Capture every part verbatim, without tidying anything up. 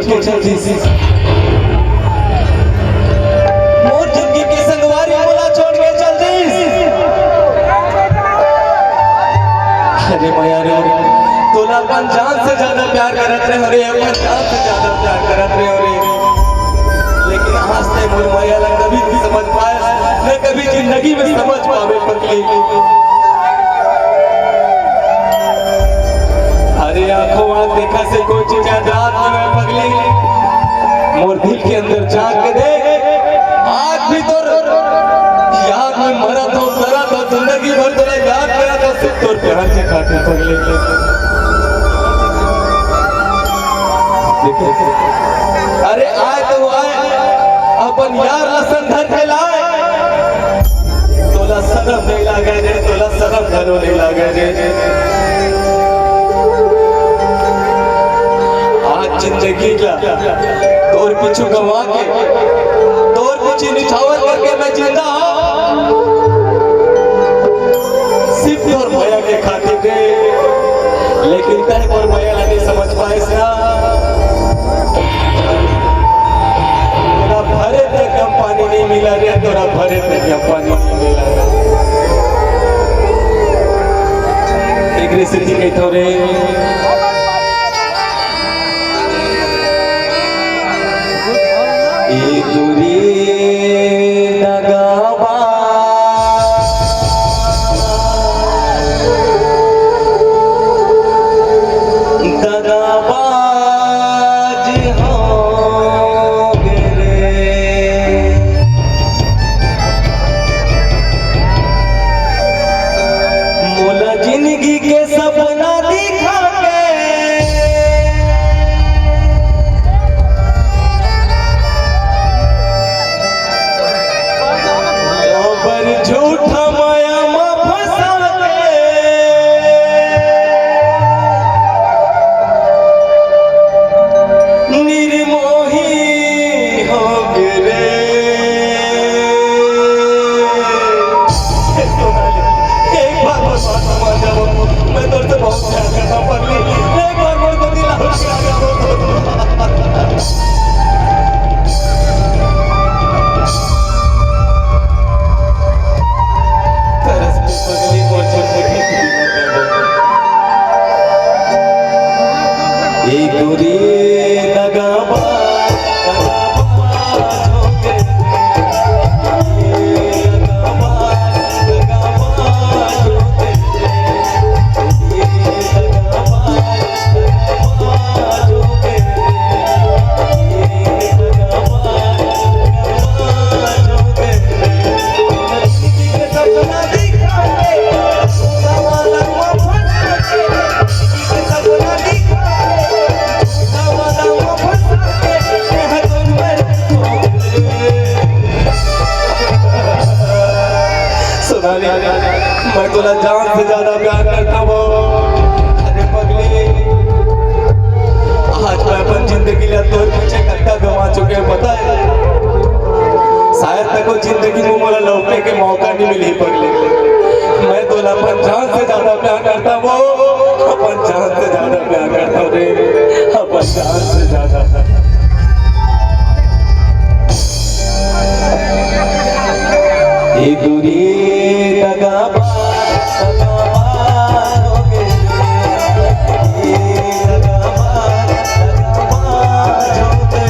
के चल दिस। मोर जिंदगी के संगवारी मोला छोड़ के चल दिस। अरे मया रे, तोला अपन जान से ज्यादा प्यार करत रहे हो रे, अपन जान से ज्यादा प्यार करत रहे हो रे। लेकिन आज तैं मोर मया ला कभी नहीं समझ पाए, न कभी जिंदगी में समझ पावे पगली। अरे आंखों आंख देखा से कोई चीज याद रात में मैं पगली, मोर दिल के अंदर झांक के देख, आज भी तोर याद में मरत हो, सड़त हो, जिंदगी भर तोला याद करत हो, सिर्फ तोर प्यार के खातिर पगली। अरे आए तो आए, अपन यार ला संग धर के लाए। तोला शरम नहीं लागे रे, तोला शरम घलो नहीं लागे रे। आज जिंदगी ला तोर पीछू गंवा के, तोर पीछू निछावर करके मैं जिंदा हूँ, सिर्फ तोर मया के खातिर रे। लेकिन तैं मोर मया ला नहीं समझ पाए ना। तोरा भरे तक कम पानी नहीं मिला रे, तोरा भरे तक कम पानी नहीं मिला रे। एक रे सिद्धि कहता रे। ए दूरी दगाबाज, दगाबाज हो गे रे। मोला जिंदगी के सपना दिखा के काबर झूठा माया म फंसा के निर्मोही हो गे रे। एक बार बस बात मान जाओ, मैं तोर से बहुत प्यार करता हूँ पगली, एक बार मोर को दिला के आ जाओ। तरस के पगली मोर छोड़ के ए गोरी दगाबाज, दगाबाज हो गे। सोनाली, मैं तोला जान से ज्यादा प्यार करता हूँ। अरे पगली, आज मैं अपन जिंदगी ला तोर पीछे कतका गंवा चुके हूँ, पता है? शायद तको जिंदगी में मोला लौटे के मौका नहीं मिली पगली। मैं तोला अपन जान से ज्यादा प्यार करता हूँ, अपन जान से ज्यादा प्यार करता हूँ रे, अपन जान से ज्यादा। ए दूरी दगाबाज, दगाबाज हो गे। ए दगाबाज, दगाबाज हो गे।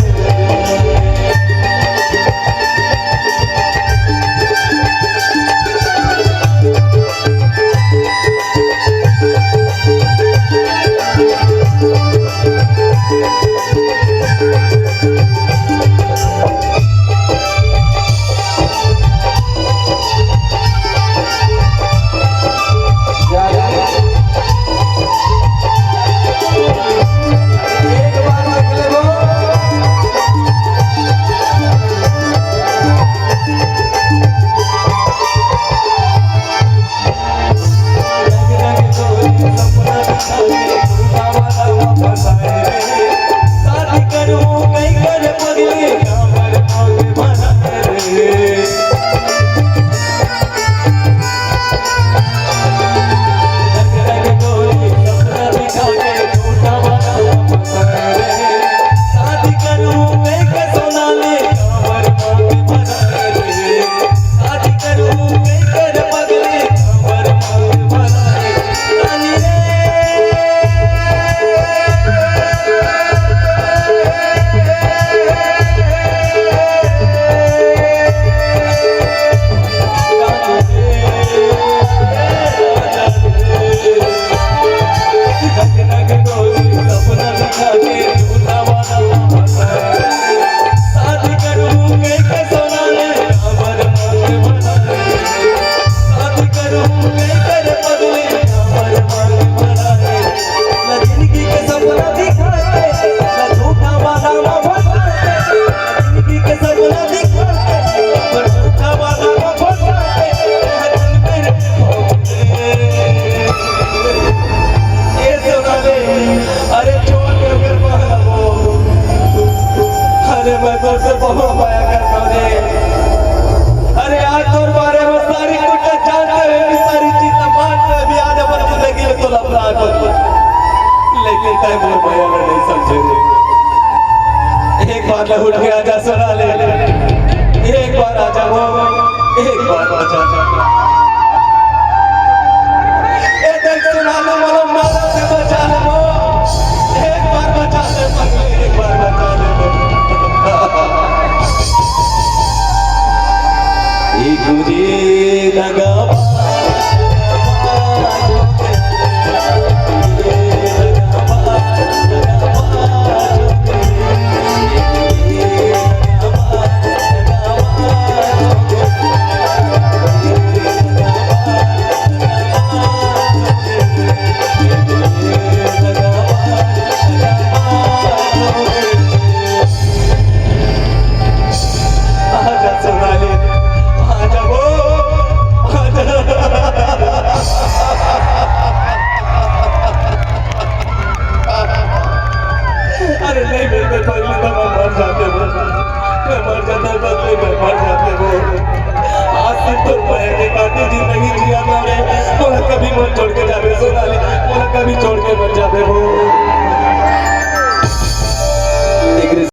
मैं तोर से बहुत मया करता हूँ रे। अरे आज तोर बारे में सारी कुछ जानते हुए भी, सारी चीज मानते हुए भी आज अपन जिंदगी में तोला अपना लेकिन तय मोर मया नहीं समझे रे। एक बार ले उठ के आजा सोना।